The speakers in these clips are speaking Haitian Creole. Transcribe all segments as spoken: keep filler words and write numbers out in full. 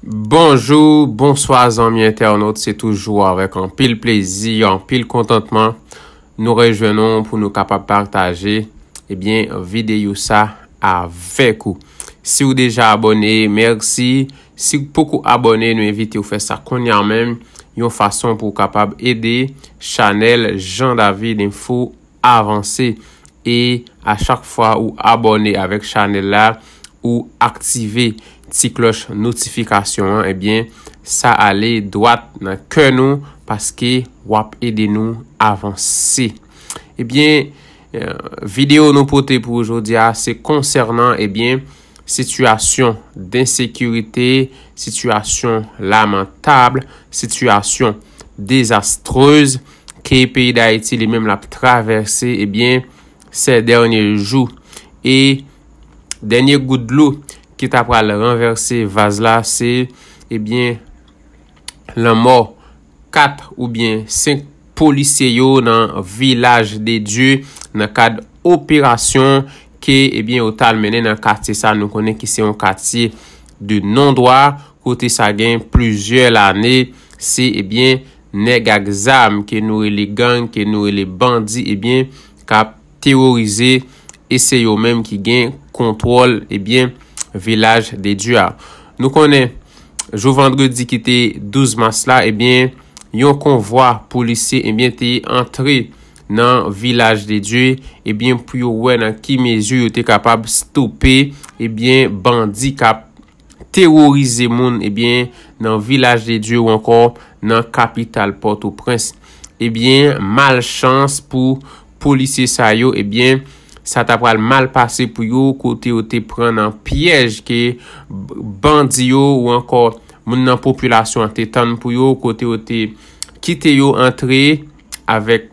Bonjou, bonswa zanmi entènot, se toujou avèk anpil plezi, anpil kontantman nou rejwenn nou pou nou kapab pataje, ebyen, videyo sa avèk ou. Si w deja abòne, mèsi. Si w poko abòne, nou envite w fè sa kounye a menm, yon fason pou w kapab ede chanèl Jean David Info avanse. E a chak fwa ou abòne avèk chanèl la, ou aktive ti klòch notifikasyon an, ebyen, sa ale dwat nan kè nou paske w ap ede nou avanse. Ebyen, eh, videyo nou pote pou jodi a, se konsènan, ebyen, sitiyasyon densekirite, sitiyasyon lamantab, sitiyasyon dezastrez ke peyi Dayiti li menm l ap travèse, ebyen, sè dènye jou. E dènye gout dlo ki ta pral ranvèse vaz la, se, ebyen, lanmò kat oubyen senk polisye yo nan Vilaj de Dye nan kad operasyon ke, ebyen, yo t al mennen nan katye sa nou konnen ki se yon katye de non dwa, kote sa gen plizyè lane, se, ebyen, nèg ak zam ke nou rele gang, ke nou rele bandi, ebyen, k ap teworize, e se yo menm ki gen kontwòl, ebyen, Vilaj de Dye a. Nou konnen, jou vandredi ki te douz mas la, ebyen, yon konvwa polisye, ebyen, te antre nan Vilaj de Dye, ebyen, pou yo wè nan ki mezi yo te kapab stope, ebyen, bandi k ap teworize moun, ebyen, nan Vilaj de Dye ou ankò nan kapital Pòtoprens. Ebyen, malchans pou polisye sa yo, ebyen, sa ta pral mal pase pou yo, kote yo te pran nan pyèj ke b-, bandi yo ou ankò moun nan popilasyon an te tann pou yo, kote yo te kite yo antre avèk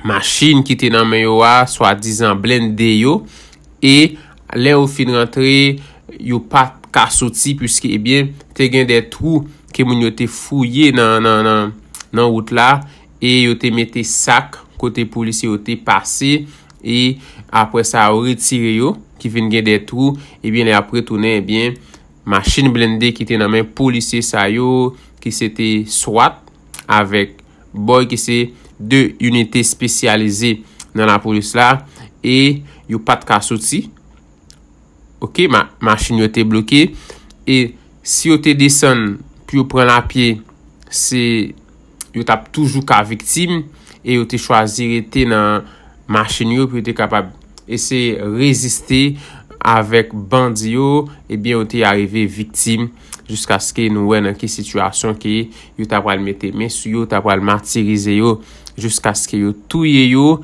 machin ki te nan men yo a, swadizan blende yo, e lè yo fin rantre, yo pa t ka soti, piske, ebyen, te gen de twou ke moun yo te fouye nan, nan, nan, nan wout la, e yo te mete sak kote polisye yo te pase, e apre sa, yo retire yo, ki vin gen de twou, ebyen, lè y ap retounen, ebyen, machin blende ki te nan men polisye sa yo, ki se te swat avèk bòy ki se de inite espesyalize nan lapolis la, e yo pa t ka soti. Oke, ma-, machin yo te bloke. E si yo te desann pou yo pran lapye, se, yo t ap toujou ka viktim, e yo te chwazi rete nan machin yo pou yo te kapab eseye reziste avèk bandi yo, ebyen, yo te arive viktim jiskaske nou wè nan ki sitiyasyon ke yo ta pral mete men sou yo, ta pral matirize yo, jiskaske yo touye yo,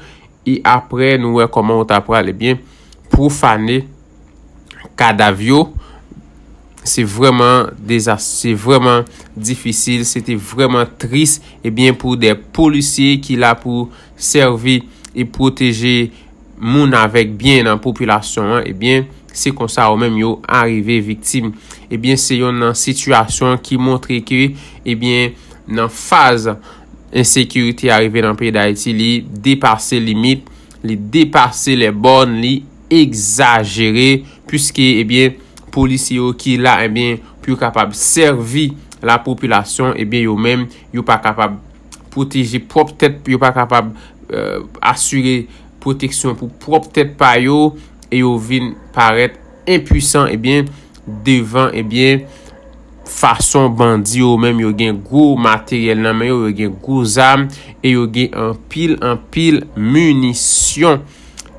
e apre nou wè kòman yo ta pral, ebyen, pwofane kadav yo. Se vrèman dezas-, se vrèman difisil, se te vrèman tris, ebyen, pou de polisye ki la pou sèvi e pwoteje moun avèk byen nan popilasyon an, ebyen, se konsa yo menm yo arive viktim. Ebyen, se yonn nan sitiyasyon ki montre ke, ebyen, nan faz ensekirite a rive nan peyi Dayiti, li depase limit, li depase les bornes, li egzajere, piske, ebyen, polisye yo ki la, ebyen, pou yo kapab sèvi lapopilasyon, ebyen, yo menm, yo pa kapab pwoteje pwòp tèt, yo pa kapab, eh, asire pwoteksyon pou pwòp tèt pa yo, e yo vin parèt enpwisan, ebyen, devan, ebyen, fason bandi yo menm yo gen gwo materyèl nan men yo, yo gen gwo zam, e yo gen anpil, anpil minisyon.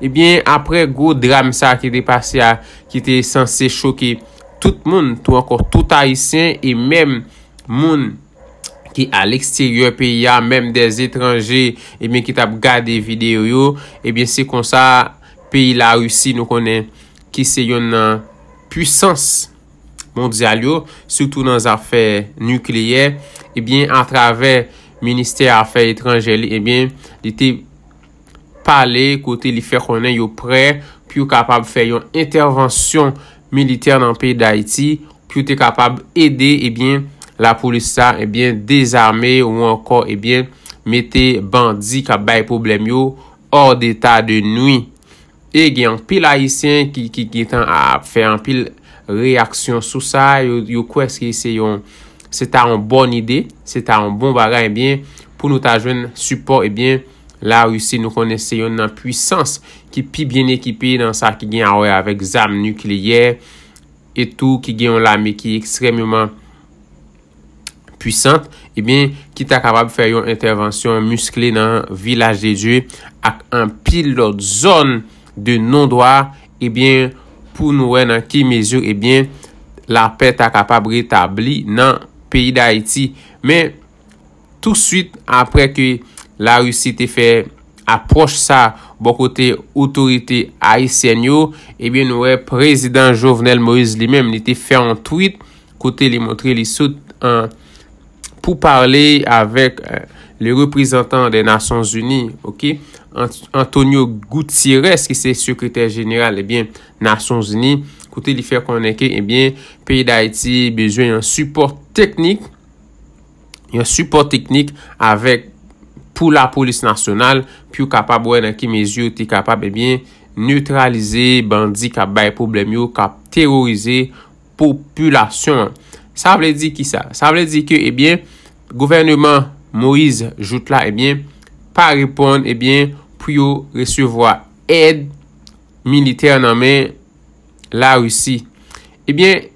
Ebyen, apre gwo dram sa ki te pase a, ki te sanse choke tout moun, tou ankò tout Ayisyen, e menm moun ki a leksteryè peyi a, menm de etranje, ebyen, ki t ap gade videyo yo, ebyen, se konsa peyi Larisi, nou konnen, ki se yonn nan pwisans mondyal yo, sitou nan zafè nikleyè, ebyen, atravè ministè afè etranjè li, ebyen, li te pale kote li fè konnen yo prè pou yo kapab fè yon entèvansyon militè nan peyi Dayiti, pou yo te kapab ede, ebyen, lapolis la, ebyen, dezame ou ankò, ebyen, mete bandi k ap bay pwoblèm yo hors d'état de nuire. E gen anpil Ayisyen ki, ki gentan ap fè anpil reyaksyon sou sa, yo, yo kwè ke se yon, se ta yon bòn ide, se ta yon bon bagay, ebyen, pou nou ta jwenn sipò, ebyen, Larisi, nou konnen se youn nan pwisans ki pi byen ekipe nan sa ki gen a wè avèk zam nikleyè, e tou ki gen yon lame ki ekstrèmeman pwisant, ebyen, ki ta kapab fè yon entèvansyon miskle nan Vilaj de Dye ak anpil lòt zòn de non dwa, ebyen, pou nou wè nan ki mezi, ebyen, lapè ta kapab retabli nan peyi Dayiti. Men, touswit apre ke Larisi te fè apwòch sa bò kote otorite ayisyèn yo, ebyen, nou wè prezidan Jovenel Moïse li menm, li te fè yon tweet kote li montre li sot an poupale avèk, euh, le reprezantan de Nasyonzini, ok, Ant-, Antonio Gutiérrez, ki se sekretè jeneral, ebyen, Nasyonzini, kote li fè konnen ke, ebyen, peyi Dayiti bezwen yon sipò teknik, yon sipò teknik avèk, pou lapolis nasyonal, pou yo kapab wè nan ki mezi yo te kapab, ebyen, netralize bandi k ap bay pwoblèm yo, k ap teworize popilasyon an. Sa vle di ki sa? Sa vle di ke, ebyen, gouvèneman Moïse jouk la, ebyen, pa reponn, ebyen, pou yo resevwa èd militè nan men Larisi. Ebyen,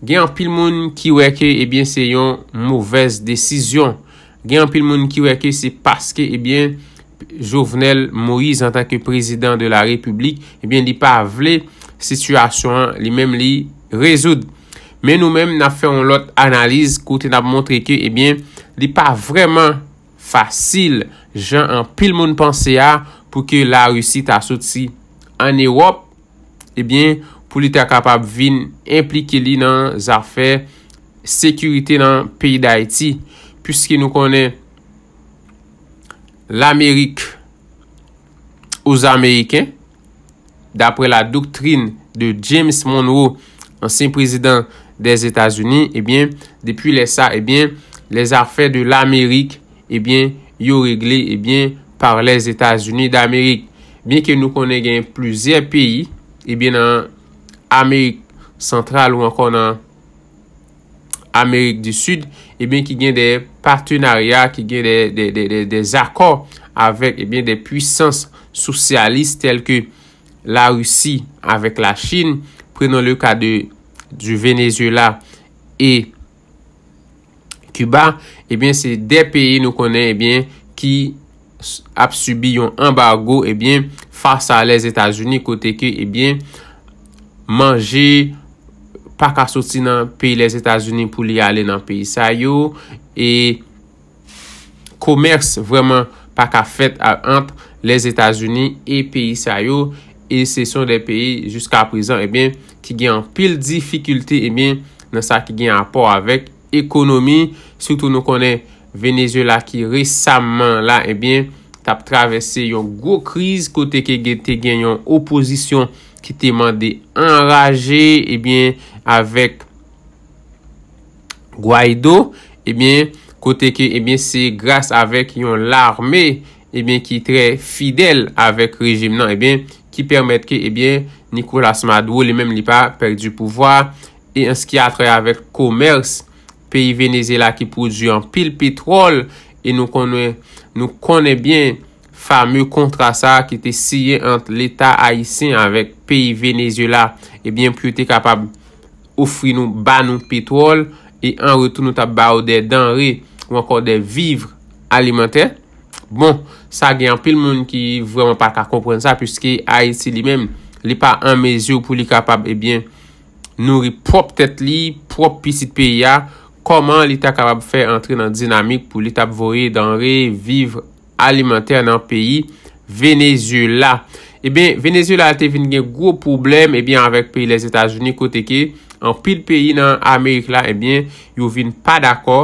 gen anpil moun ki wè ke, ebyen, se yon movèz desizyon. Gen anpil moun ki wè ke se paske, ebyen, Jovenel Moïse, antanke prezidan de la Repiblik, ebyen, li pa vle sitiyasyon an, li menm, li rezoud. Men nou menm, n ap fè yon lòt analiz kote n ap montre ke, ebyen, li pa vrèman fasil, jan anpil moun panse a, pou ke Larisi ta soti ann Ewòp, ebyen, pou li ta kapab vin enplike li nan zafè sekirite nan peyi Dayiti, piske nou konnen Lamerik aux Américains, daprè la doktrin de James Monroe, ansyen prezidan dèzetazini, ebyen, depi lè sa, ebyen, les affaires de l'Amérique, ebyen, yo regle, ebyen, par les États-Unis d'Amérique. Byenke nou konnen gen plizyè peyi, ebyen, nan Amerik Santral ou ankò nan Amerik di Sid, ebyen, ki gen de patenarya, ki gen de, de, de, de, de zakò avèk, ebyen, de pwisans sosyalis tèl ke Larisi avèk Lachin, prenons le cas de, du Venezuela e Kiba, ebyen, se de peyi nou konnen, ebyen, ki s-, ap sibi yon anbago, ebyen, fas a Lèzetazini, kote ke, ebyen, manje pa ka soti nan peyi Lèzetazini pou li ale nan peyi sa yo, e komès vrèman pa ka fèt a, ant Lèzetazini e peyi sa yo, e se son de peyi jiska prezan, ebyen, ki gen anpil difikilte, ebyen, nan sa ki gen rapò avèk ekonomi, sitou nou konnen Venezuela ki resaman la, ebyen, t ap travèse yon gwo kriz kote ke gen, te gen yon opozisyon ki te mande anraje, ebyen, avèk Guaido, ebyen, kote ke, ebyen, se gras avèk yon lame, ebyen, ki trè fidèl avèk rejim nan, ebyen, ki pèmèt ke, ebyen, Nicolas Maduro, li menm, li pa pèdi pouvwa, e an se ki a trè avèk komès, peyi Venezyela ki pwodui anpil petwòl, e nou konnen, nou konnen byen fame kontra sa a ki te siyen ant Leta ayisyen avèk peyi Venezyela, ebyen, pou yo te kapab ofri nou, ba nou petwòl, e an retou nou t ap ba yo de danre ou ankò de viv alimantè. Bon, sa gen anpil moun ki vrèman pa ka konprann sa, piske Ayiti li menm, li pa an mezi pou li kapab, ebyen, nouri pwòp tèt li, pwòp pitit peyi a, kòman li ta kapab fè antre nan dinamik pou li t ap voye danre, viv alimantè nan peyi Venezyela. Ebyen, Venezyela te vin gen gwo pwoblèm, ebyen, avèk peyi Lèzetazini, kote ke anpil peyi nan Amerik la, ebyen, yo vin pa dakò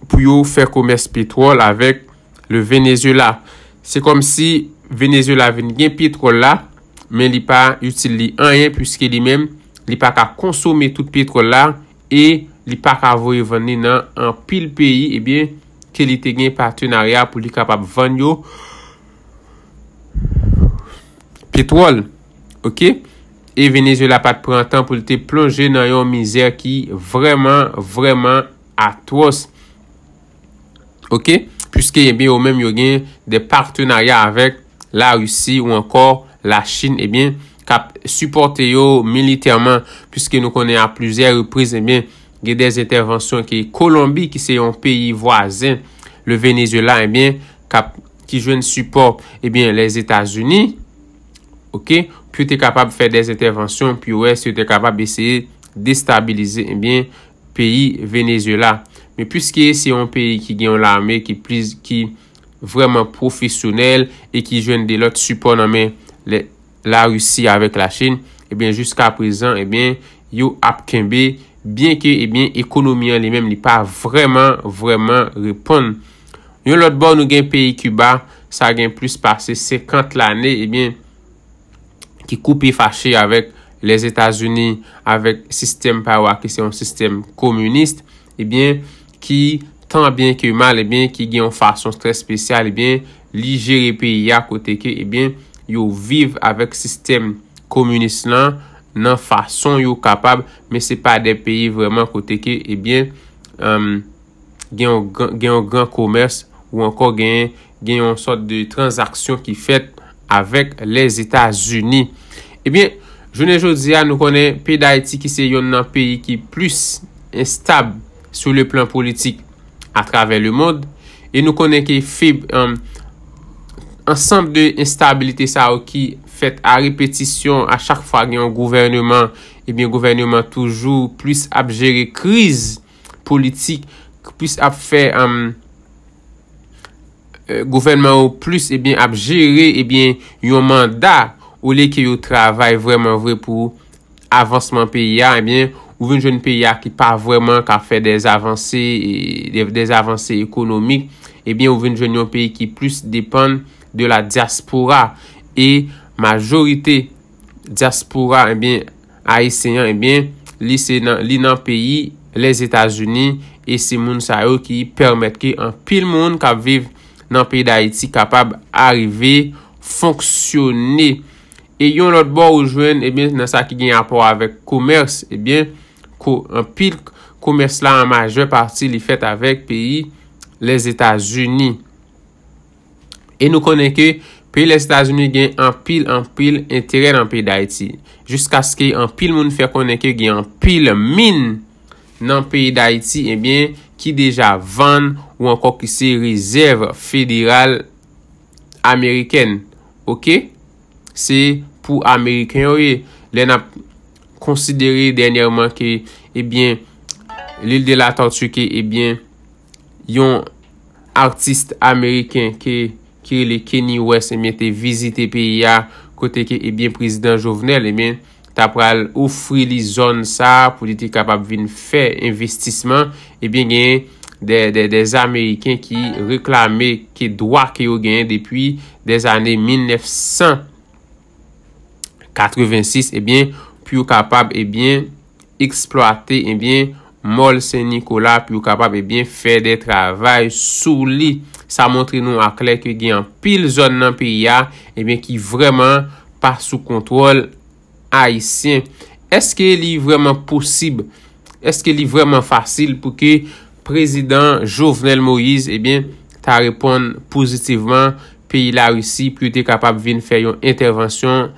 pou yo fè komès petwòl avèk le Venezyela. Se kòmsi Venezyela vin gen petwòl la, men li pa itil li anyen, piske li menm, li pa ka konsome tout petwòl la, e li pa ka voye vann li nan anpil peyi, ebyen, ke li te gen patenarya pou li kapab vann yo petwòl. Oke? E Venezuela pa t pran tan pou l te plonje nan yon mizè ki vrèman, vrèman atwòs. Oke? Piske, ebyen, yo menm yo gen de patenarya avèk Larisi ou ankò Lachin, ebyen, k ap sipòte yo militèman, piske nou konnen a plizyè repriz, ebyen, gen de entèvansyon ke Kolonbi, ki se yon peyi vwazen, le Venezuela, ebyen, k ap, ki jwenn sipò, ebyen, Lèzetazini, oke, pou yo te kapab fè de entèvansyon, pou yo wè si yo te kapab eseye destabilize, ebyen, peyi Venezuela. Men piske se yon peyi ki gen yon lame ki plis, ki vrèman pwofesyonèl e ki jwenn de lòt sipò nan men Larisi avèk Lachin, ebyen, jiska prezan, ebyen, yo ap kenbe, byenke, ebyen, ekonomi an li menm, li pa vrèman, vrèman reponn. Yon lòt bò, nou gen peyi Kiba, sa gen plis pase senkant lane, ebyen, ki koupe fache avèk Lèzetazini, avèk sistèm pa yo a, ki se yon sistèm kominis, ebyen, ki tan byen ke mal, ebyen, ki gen yon fason trè espesyal, ebyen, li jere peyi a kote ke, ebyen, yo viv avèk sistèm kominis lan nan fason yo kapab, men se pa de peyi vrèman kote ke, ebyen, um, gen yon gran, gen yon gran komès ou ankò gen, gen yon sòt de tranzaksyon ki fèt avèk Lèzetazini. Ebyen, jounen jodi a, nou konnen peyi Dayiti ki se yonn nan peyi ki plis enstab sou le plan politik atravè le mond. E nou konnen ke feb, um, ansanm de enstabilite sa yo ki fèt a repetisyon a chak fwa gen yon gouvèneman, ebyen, gouvèneman toujou plis ap jere kriz politik, plis ap fè, um, gouvènman yo plis, ebyen, ap jere, ebyen, yon manda, olye ke yo travay vrèman vre pou avansman peyi a, ebyen, ou vin jwenn peyi a ki pa vrèman ka fè de avanse, e, de, de avanse ekonomik, ebyen, ou vin jwenn yon peyi ki plis depann de la dyaspora. E majorite dyaspora, ebyen, ayisyen an, ebyen, li se nan, li nan peyi Lèzetazini, e se moun sa yo ki pèmèt ke anpil moun k ap viv nan peyi Dayiti kapab arive fonksyone. E yon lòt bò, ou jwenn, ebyen, nan sa ki gen rapò avèk komès, ebyen, ko, anpil komès la, an majè pati, li fèt avèk peyi Lèzetazini. E nou konnen ke peyi Lèzetazini gen anpil, anpil enterè nan peyi Dayiti. Jiskaske anpil moun fè konnen ke gen anpil min nan peyi Dayiti, ebyen, ki deja vann ou ankò ki se rezèv federal amerikèn. Oke? Se pou Ameriken yo ye. Lè n ap konsidere dènyèman ke, ebyen, Lil de la Tòti ke, ebyen, yon atis ameriken ke, ki rele Kanye West, ebyen, te vizite peyi a, kote ke, ebyen, prezidan Jovenel, ebyen, ta pral ofri li zòn sa a pou li te kapab vin fè envestisman, ebyen, gen de, de, de Ameriken ki reklame ke dwa ke yo genyen depi de zane mil nèf san katreven sis, ebyen, pou yo kapab, ebyen, eksplwate, ebyen, mòl Sen Nikola, pou yo kapab, ebyen, fè de travay sou li. Sa montre nou aklè ke gen anpil zòn nan peyi a, ebyen, ki vrèman pa sou kontwòl ayisyen. Èske li vrèman posib? Èske li vrèman fasil pou ke prezidan Jovenel Moïse, ebyen, ta reponn pozitivman peyi Larisi pou yo te kapab vin fè yon entèvansyon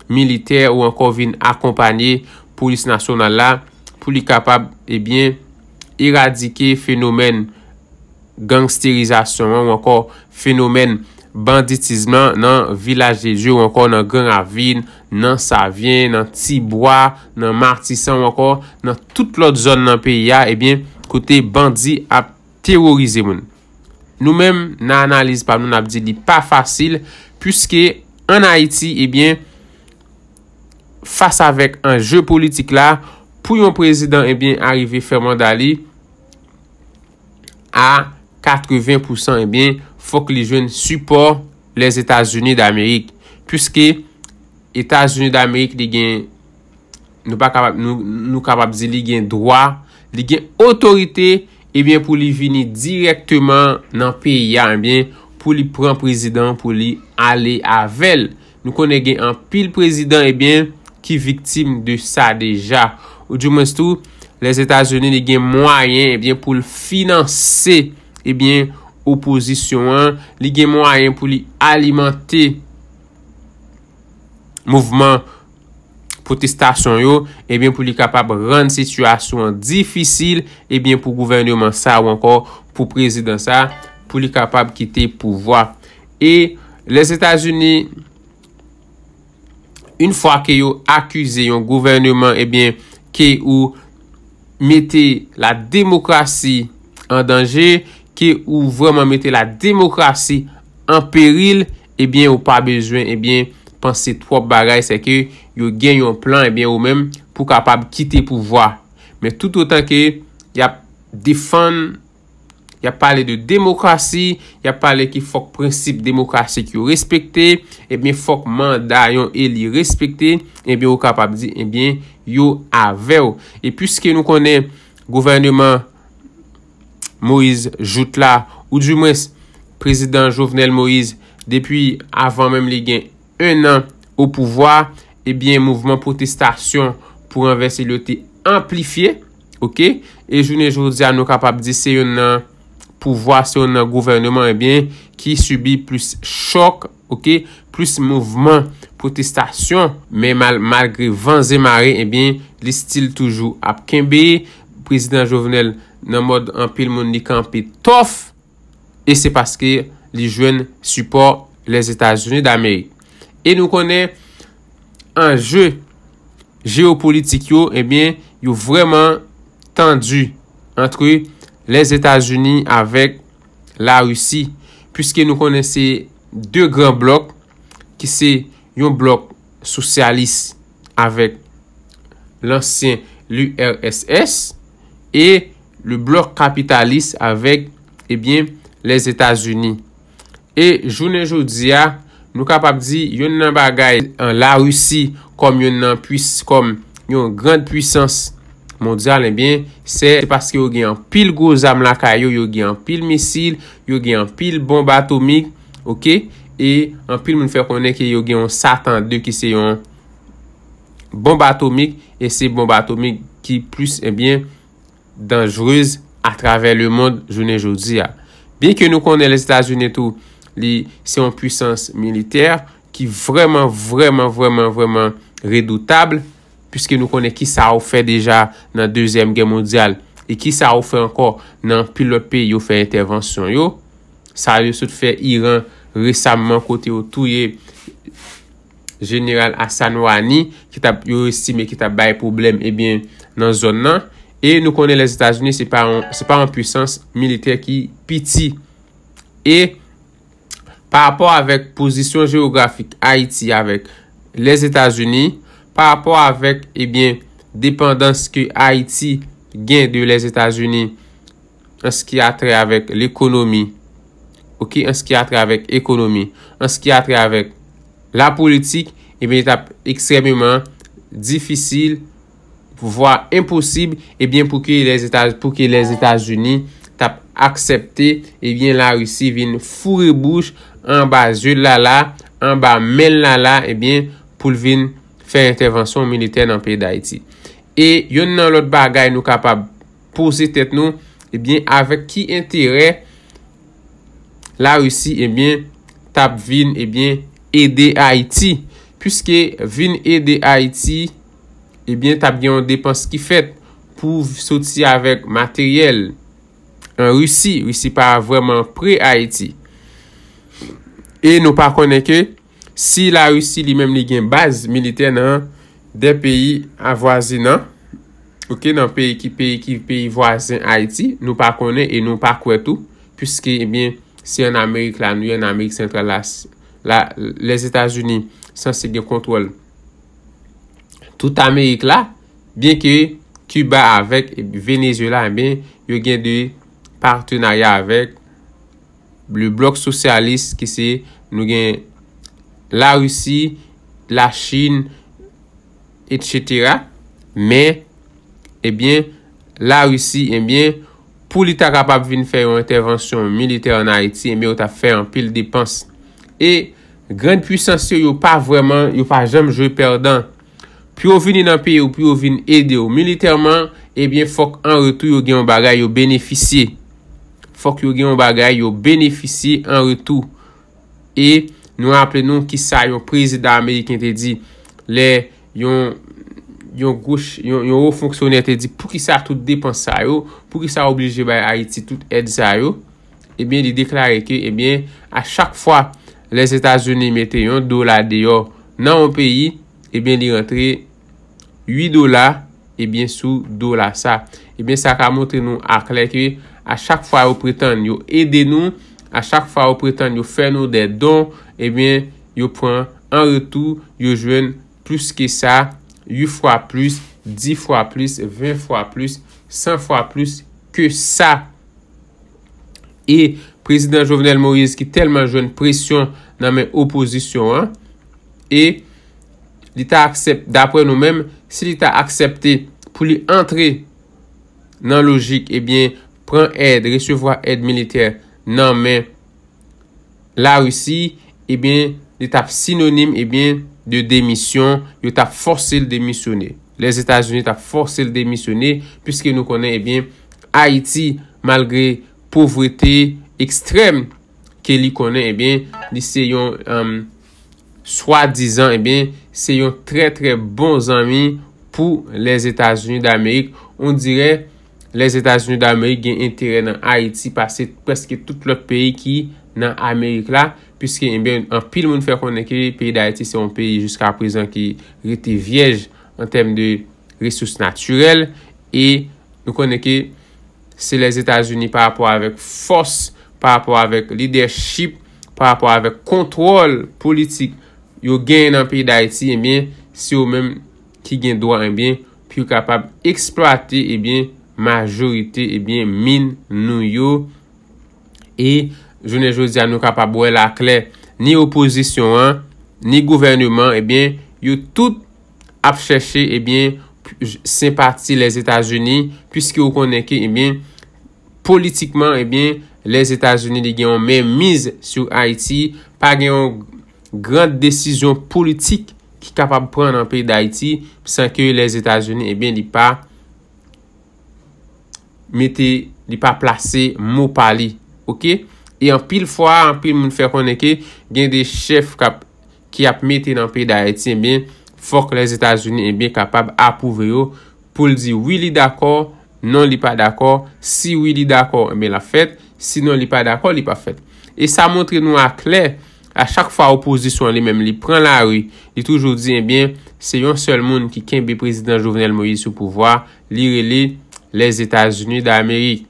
militè ou ankò vin akonpanye polis nasyonal la pou li kapab, ebyen, eradike fenomèn gangsterizasyon an ou ankò fenomèn banditizm lan nan Vilaj de Dye ou ankò nan Gran Ravin, nan Savyen, nan Tibwa, nan Matisan ou ankò nan tout lòt zòn nan peyi a, ebyen, kote bandi ap teworize moun. Nou menm, nan analiz pa nou, n ap di li pa fasil, piske ann Ayiti, ebyen, fas avèk anje politik la, pou yon prezidan, ebyen, arive fè manda li a katreven pousan, ebyen, fòk li jwenn sipò Lèzetazini Damerik. Piske Etazini Damerik, li gen, nou pa kapab, nou, nou kapab di li gen dwa, li gen otorite, ebyen, pou li vini dirèkteman nan peyi a, ebyen, pou li pran prezidan, pou li ale avè l. Nou konnen gen anpil prezidan, ebyen, ki viktim de sa deja. Ou di mwens tou, Lèzetazini li gen mwayen, ebyen, pou l finanse, ebyen, opozisyon an, li gen mwayen pou li alimante mouvman pwotestasyon yo, ebyen, pou li kapab rann sitiyasyon an difisil, ebyen, pou gouvèneman sa ou ankò pou prezidan sa, pou li kapab kite pouvwa. E Lèzetazini, yon fwa ke yo akize yon gouvèneman, ebyen, ke ou mete la demokrasi an danje, ke ou vrèman mete la demokrasi an peril, ebyen, ou pa bezwen, ebyen, panse twòp bagay, se ke yo gen yon plan, ebyen, ou menm, pou kapab kite pouvwa. Men tout otan ke y ap defann, y ap pale de demokrasi, y ap pale ki fòk prensip demokratik yo respekte, ebyen, fòk manda yon eli respekte, ebyen, ou kapab di, ebyen, yo avè w. E piske nou konnen gouvèneman Moïse jout la, ou dimwens prezidan Jovenel Moïse, depi avan menm li gen en an o pouvwa, ebyen, mouvman pwotestasyon pou ranvèse l yo te anplifye, oke? E jounen jodi a, nou kapab di se youn nan pouvwa, se youn nan gouvèneman, ebyen, ki sibi plis chòk, oke? Plis mouvman pwotestasyon, men mal, malgre van e mare, ebyen, li still toujou ap kenbe. Prezidan Jovenel, nan mòd anpil moun, li kanpe tòf, e se paske li jwenn sipò Lèzetazini Damerik. E nou konnen anje jeyopolitik yo, ebyen, yo vrèman tandi antre Lèzetazini avèk Larisi, piske nou konnen se de gran blòk, ki se yon blòk sosyalis avèk lansyen l'U R S S e le blòk kapitalis avèk, ebyen, Lèzetazini. E jounen jodi a, nou kapab di youn nan bagay, an, Larisi kòm youn nan pwis-, kòm yon gran pwisans mondyal, ebyen, se paske yo gen anpil gwo zam lakay yo, yo gen anpil misil, yo gen anpil bonb atomik, oke? E anpil moun fè konnen ke yo gen yon Satan de ki se yon bonb atomik, e se bonb atomik ki plis, ebyen, danjrez atravè lemond jounen jodi a. Byen ke nou konnen Lèzetazini tou, li se yon pwisans militè ki vrèman, vrèman, vrèman, vrèman redoutab, piske nou konnen kisa yo fè deja nan Dezyèm Gè Mondyal, e kisa yo fè ankò nan anpil lòt peyi yo fè entèvansyon yo. Sa yo sot fè Iran resamman, kote yo touye Jeneral Hassan Rouhani, ki t ap, yo estime ki t ap bay pwoblèm, ebyen, nan zòn nan. E nou konnen Lèzetazini, se pa yon, se pa yon pwisans militè ki piti. E pa rapò avèk pozisyon jewografik Ayiti avèk Lèzetazini, pa rapò avèk, ebyen, depandans ke Ayiti gen de Lèzetazini, an se ki a trè avèk lekonomi, oke, an se ki a trè avèk ekonomi, an se ki a trè avèk lapolitik, ebyen, li t ap ekstrèmeman difisil, vwa enposib, ebyen, pou ke Lèzeta-, pou ke Lèzetazini t ap aksepte, ebyen, Larisi vin foure bouch anba zye l la la, anba men l la la, ebyen, pou l vin fè entèvansyon militè nan peyi Dayiti. E youn nan lòt bagay nou kapab poze tèt nou, ebyen, avèk ki enterè Larisi, ebyen, t ap vin, ebyen, ede Ayiti? Piske vin ede Ayiti, ebyen, t ap gen yon depans ki fèt pou soti avèk materyèl an Risi. Risi pa vrèman pre Ayiti. E nou pa konnen ke si Larisi li menm li gen baz militè nan de peyi avwazinan, oke, nan peyi ki, peyi ki, peyi vwazen Ayiti, nou pa konnen e nou pa kwè tou, piske, ebyen, se ann Amerik la nou ye, ann Amerik Santral la, la, Lèzetazini sanse gen kontwòl tout Amerik la, byen ke Kiba avèk Venezuela, ebyen, yo gen de patenarya avèk le blòk sosyalis ki se, nou gen Larisi, Lachin, etsetera. Men, ebyen, Larisi, ebyen, pou li ta kapab vin fè yon entèvansyon militè ann Ayiti, ebyen, yo t ap fè anpil depans. E grann pwisans yo, yo pa vrèman, yo pa janm jwe pèdan. Pou yo vini nan peyi w, pou yo vin ede w militèman, ebyen, fòk an retou yo gen yon bagay yo benefisye. Fòk yo gen yon bagay yo benefisye an retou. E nou raple nou kisa yon prezidan ameriken te di lè yon yon gwo ch- yon, yon wo fonksyonè te di, poukisa tout depans sa yo, poukisa oblije bay Ayiti tout èd sa yo? Ebyen, li deklare ke, ebyen, a chak fwa Lèzetazini mete yon dola deyò nan yon peyi, ebyen, li rantre uit dola, ebyen, sou dola sa. Ebyen, sa ka montre nou aklè ke a chak fwa yo pretann yo ede nou, a chak fwa yo pretann yo fè nou de don, ebyen, yo pran an retou, yo jwenn plis ke sa, uit fwa plis, dis fwa plis, ven fwa plis, san fwa plis ke sa. E prezidan Jovenel Moïse ki tèlman jwenn presyon nan men opozisyon an, e li ta aksepte, dapre nou menm, si li ta aksepte pou li antre nan lojik, ebyen, pran èd, resevwa èd militè nan men Larisi, ebyen, li t ap sinonim, ebyen, de demisyon, yo t ap fòse l demisyone. Lèzetazini t ap fòse l demisyone, piske nou konnen, ebyen, Ayiti, malgre povrete ekstrèm ke li konnen, ebyen, li se yon, um, swadizan, ebyen, se yon trè, trè bon zanmi pou Lèzetazini Damerik. On dirè Lèzetazini Damerik gen enterè nan Ayiti pase prèske tout lòt peyi ki nan Amerik la, piske, ebyen, anpil moun fè konnen ke peyi Dayiti se yon peyi jiska prezan ki rete vyèj an tèm de resous natirèl, e nou konnen ke se Lèzetazini pa rapò avèk fòs, pa rapò avèk lidèchip, pa rapò avèk kontwòl politik yo genyen nan peyi Dayiti, ebyen, se yo menm ki gen dwa, ebyen, pou yo kapab eksplwate, ebyen, majorite, ebyen, min nou yo. E jounen jodi a, nou kapab wè l aklè, ni opozisyon an, ni gouvèneman, ebyen, yo tout ap chèche, ebyen, senpati Lèzetazini, piske ou konnen ke, ebyen, politikman, ebyen, Lèzetazini li gen yon menmiz sou Ayiti, pa gen yon gran desizyon politik ki kapab pran nan peyi Dayiti san ke Lèzetazini, ebyen, li pa mete, li pa plase mo pa li. Oke? E anpil fwa, anpil moun fè konnen ke gen de chèf k ap, ki ap mete nan peyi Dayiti, ebyen, fòk Lèzetazini, ebyen, kapab apwouve yo pou l di wi, li dakò, non, li pa dakò, si wi, li dakò, ebyen, l ap fèt, sinon, li pa dakò, li p ap fèt. E sa montre nou aklè, a chak fwa opozisyon an li menm, li pran lari, li toujou di, ebyen, se yon sèl moun ki kenbe prezidan Jovenel Moïse sou pouvwa, li rele Lèzetazini Damerik.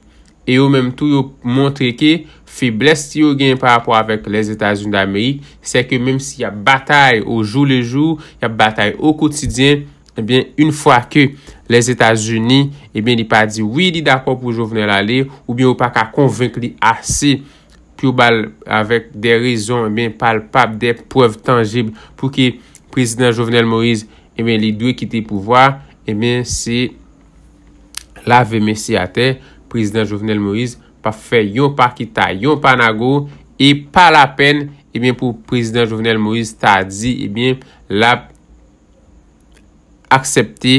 E yo menm tou, yo montre ke feblès ki yo gen pa rapò avèk Lèzetazini Damerik, se ke menm si y ap batay o jou le jou, y ap batay o kotidyen, ebyen, yon fwa ke Lèzetazini, ebyen, li pa di wi, li dakò pou Jovenel ale, oubyen yo pa ka konvenk li ase pou yo ba l avèk de rezon, ebyen, palpab, de prèv tanjib pou ke prezidan Jovenel Moïse, ebyen, li dwe kite pouvwa, ebyen, se lave men se atè, prezidan Jovenel Moïse p ap fè yon pa kita, yon pa nago, e pa lapèn, ebyen, pou prezidan Jovenel Moïse ta di, ebyen, l ap aksepte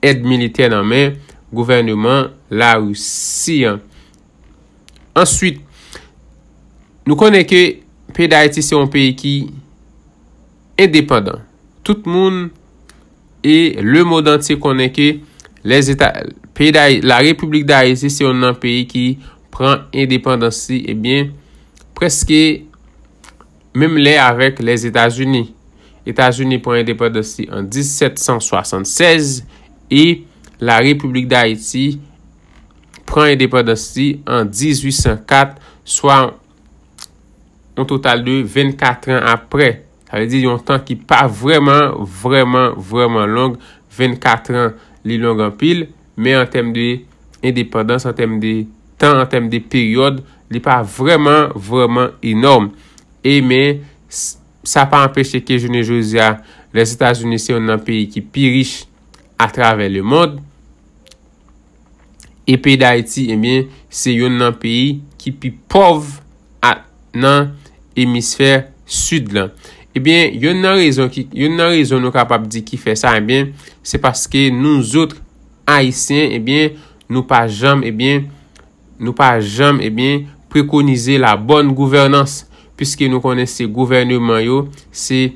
èd militè nan men gouvèneman Larisi an. Answit, nou konnen ke peyi Dayiti se yon peyi ki endepandan. Tout moun e lemonn antye konnen ke Lèzeta-, peyi Dayi-, la Repiblik Dayiti se youn nan peyi ki pran endepandans li, ebyen, prèske menm lè avèk Lèzetazini. Etazini pran endepandans li an disèt san swasannsèz e la Repiblik Dayiti pran endepandans li an dizuit san kat, swa yon total de vennkat an aprè. Sa vle di yon tan ki pa vrèman, vrèman, vrèman long. Vennkat an, li long anpil, men an tèm de endepandans, an tèm de tan, an tèm de peryòd, li pa vrèman, vrèman enòm. E men, s-, sa pa anpeche ke jounen jodi a, Lèzetazini se youn nan peyi ki pi rich atravè lemonn. E peyi Dayiti, ebyen, se youn nan peyi ki pi pòv a, nan emisfè sid lan. Ebyen, youn nan rezon ki, youn nan rezon nou kapab di ki fè sa, ebyen, se paske nou zòt Ayisyen, ebyen, nou pa janm, ebyen, nou pa janm, ebyen, prekonize la bonne gouvernance, piske nou konnen se gouvèneman yo, se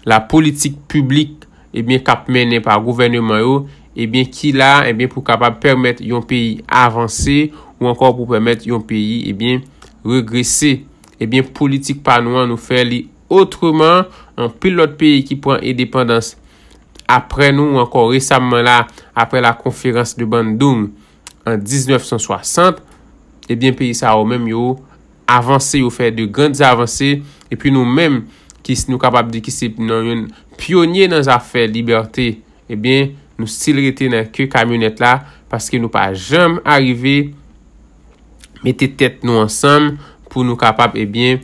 la politik piblik, ebyen, k ap mennen pa gouvèneman yo, ebyen, ki la, ebyen, pou kapab pèmèt yon peyi avanse ou ankò pou pèmèt yon peyi, ebyen, regrese. Ebyen, politik pa nou an, nou fè li otreman. Anpil lòt peyi ki pran endepandans apre nou, ou ankò resamman la, apre la konferans de Bandung an diznèf san swasant, ebyen, peyi sa yo menm yo avanse, yo fè de grandes avancées, epi nou menm, ki nou kapab di ki se nan yon pyonye nan zafè libète, ebyen, nou still rete nan ke kamyonèt la, paske nou pa janm arive mete tèt nou ansanm pou nou kapab, ebyen,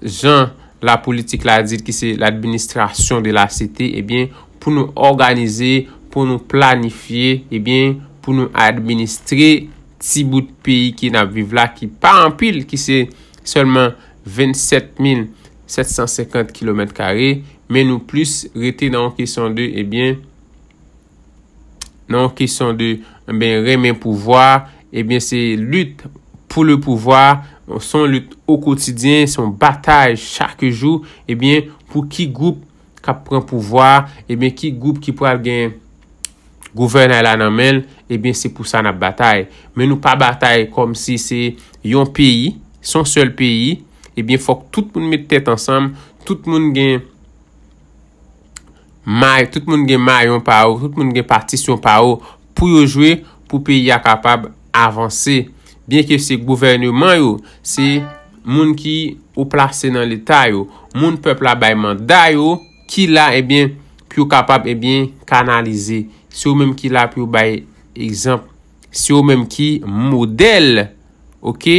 jan la politik la di ki se l'administration de la cité, ebyen, pou nou òganize, pou nou planifye, ebyen, pou nou administre ti bout peyi ki n ap viv la, ki pa anpil, ki se sèlman vennsèt mil sèt san senkant kilomèt kare, men nou plis rete nan yon kesyon de, ebyen, nan yon kesyon de, ebyen, renmen pouvwa, ebyen, se lit pou le pouvwa, se yon lit o kotidyen, se yon batay chak jou, ebyen, pou ki gwoup k ap pran pouvwa, ebyen, ki gwoup ki pral gen gouvènay la nan men l, ebyen, se pou sa n ap batay. Men nou pa batay kòmsi se yon peyi, se yon sèl peyi, ebyen, fòk tout moun met tèt ansanm, tout moun gen may, tout moun gen mayon pa yo, tout moun gen patisyon pa yo pou yo jwe, pou peyi a kapab avanse. Byenke se gouvèneman yo, se moun ki o plase nan leta yo, moun pèp la bay manda yo, ki la, ebyen, pou yo kapab, ebyen, kanalize. Se yo menm ki la pou yo bay egzanp. Se yo menm ki modèl, oke,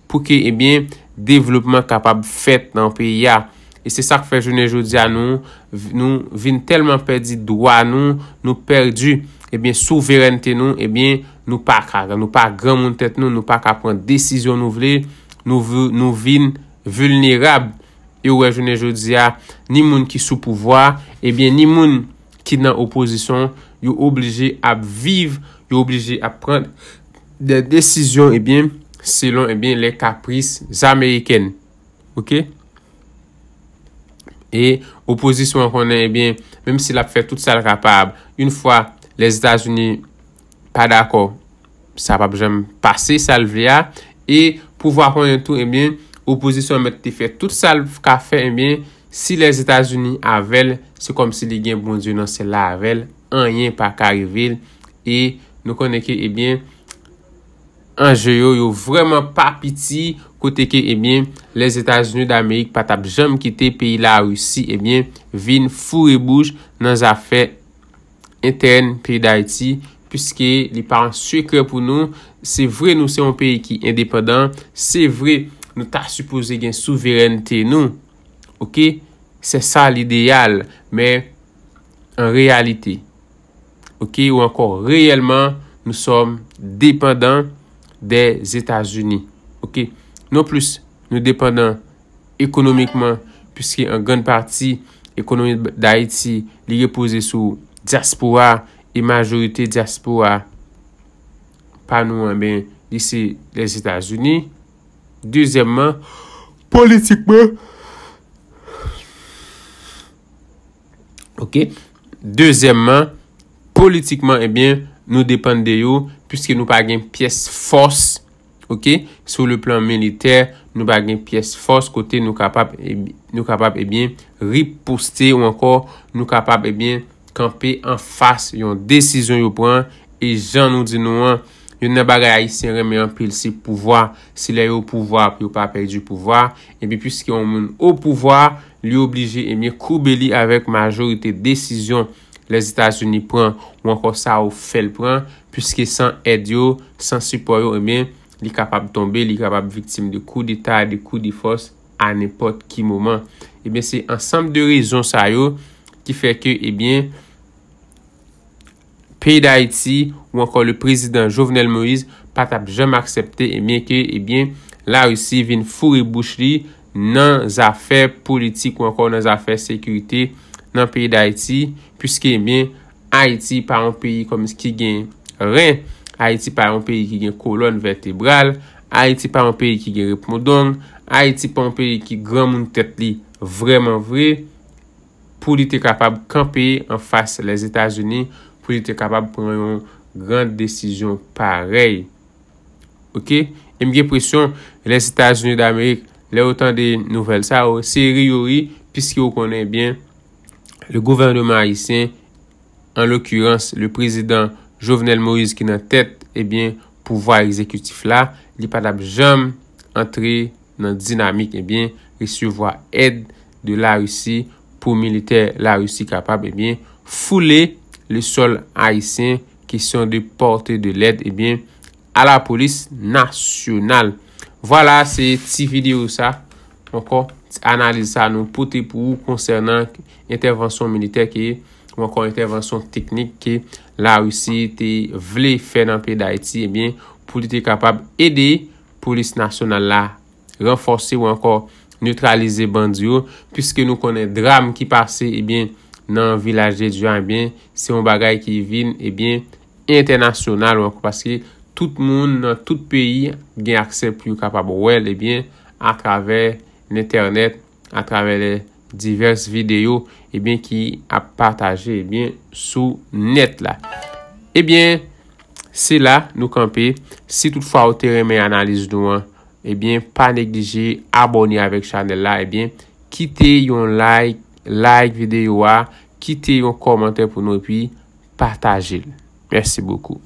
pou ke, ebyen, devlopman kapab fèt nan peyi a. E se sa k fè jounen jodi a nou, nou vin tèlman pèdi dwa nou, nou pèdi, ebyen, souverènte nou, ebyen, nou pa ka, nou pa granmoun tèt nou, nou pa ka pran desizyon nou vle, nou, vi- nou vin vilnerab. E ou wè jounen jodi a, ni moun ki sou pouvwa, ebyen, ni moun ki nan opozisyon, yo oblije ap viv, yo oblije ap pran de desizyon, ebyen, selon, ebyen, les caprices américaines. Oke? E opozisyon an konnen, ebyen, menm si l ap fè tout sa l kapab, yon fwa Lèzetazini pa dakò, sa p ap janm pase, sa l vle a. E pouvwa konnen tou, ebyen, opozisyon an mèt te fè tout sa l ka fè, ebyen, si Lèzetazini avè l, se kòmsi li gen Bondye nan syèl la avè l, anyen pa ka rive l. E nou konnen ke, ebyen, anje yo, yo vrèman pa piti, kote ke, ebyen, Lèzetazini Damerik pa t ap janm kite peyi Larisi, ebyen, vin foure bouch nan zafè entèn peyi Dayiti, piske li pa yon sekrè pou nou. Se vre, nou se yon peyi ki endepandan, se vre, nou ta sipoze gen souverènte nou, oke? Se sa lideyal, men an reyalite, oke, ou ankò reyèlman, nous sommes dépendants des États-Unis, oke? Non plis, nou depandan ekonomikman, piske an grann pati ekonomi Dayiti, li repoze sou dyaspora, e majorite dyaspora pa nou, enben, li se Lèzetazini. Dezyèmman, politikman, oke, dezyèmman, politikman, ebyen, nou depann de yo, piske nou pa gen pyès fòs, oke, sou le plan militè, nou pa gen pyès fòs kote nou kapab, nou kapab, ebyen, riposte ou ankò nou kapab, ebyen, kanpe anfas yon desizyon yo pran. E jan nou di nou an, youn nan bagay Ayisyen renmen anpil, se pouvwa. Se lè yo o pouvwa pou yo pa pèdi pouvwa. Epi, piske yon moun o pouvwa, li oblije, ebyen, koube li avèk majorite desizyon Lèzetazini pran, ou ankò sa yo fè l pran, piske san èd yo, san sipò yo, ebyen, li kapab tonbe, li kapab viktim de koudeta, de koudefòs a nenpòt ki moman. Ebyen, se ansanm de rezon sa yo ki fè ke, ebyen, peyi Dayiti ou ankò le prezidan Jovenel Moïse pa t ap janm aksepte, ebyen, ke, ebyen, Larisi vin foure bouch li nan zafè politik ou ankò nan zafè sekirite nan peyi Dayiti, piske, ebyen, Ayiti pa yon peyi kòm ki gen ren, Ayiti pa yon peyi ki gen kolòn vètebral, Ayiti pa yon peyi ki gen repondong, Ayiti pa yon peyi ki granmoun tèt li vrèman vre, pou li te kapab kanpe anfas Lèzetazini, pou li te kapab pran yon gran desizyon parèy. Oke? E m gen presyon Lèzetazini Damerik, lè yo tande nouvèl sa yo, se ri yo ri, piske yo konnen byen, le gouvènman ayisyen, an lokirans, le prezidan Jovenel Moïse ki nan tèt, ebyen, pouvwa egzekitif la, li pa t ap janm antre nan dinamik, ebyen, resevwa èd de Larisi pou militè Larisi kapab, ebyen, foule le sol ayisyen, kesyon de pòte de lèd, ebyen, a la polis nasyonal. Vwala, se ti videyo sa, ankò, ti analiz sa nou pote pou ou konsènan entèvansyon militè ke, ou ankò entèvansyon teknik ke Larisi te vle fè nan peyi Dayiti, ebyen, pou li te kapab ede polis nasyonal la ranfòse ou ankò netralize bandi yo, piske nou konnen dram ki pase, ebyen, nan vilaj de Dya, ebyen, se yon bagay ki vin, ebyen, entènasyonal ou ankò, paske tout moun nan tout peyi gen aksè pou yo kapab wè l, ebyen, atravè lentènèt, atravè lè divès videyo, ebyen, ki ap pataje, ebyen, sou nèt la. Ebyen, se la nou kanpe. Si toutfwa ou te renmen analiz nou an, ebyen, pa neglije abòne avèk chanèl la, ebyen, kite yon like, like videyo a, kite yon kòmantè pou nou, epi pataje l. Mèsi bokou.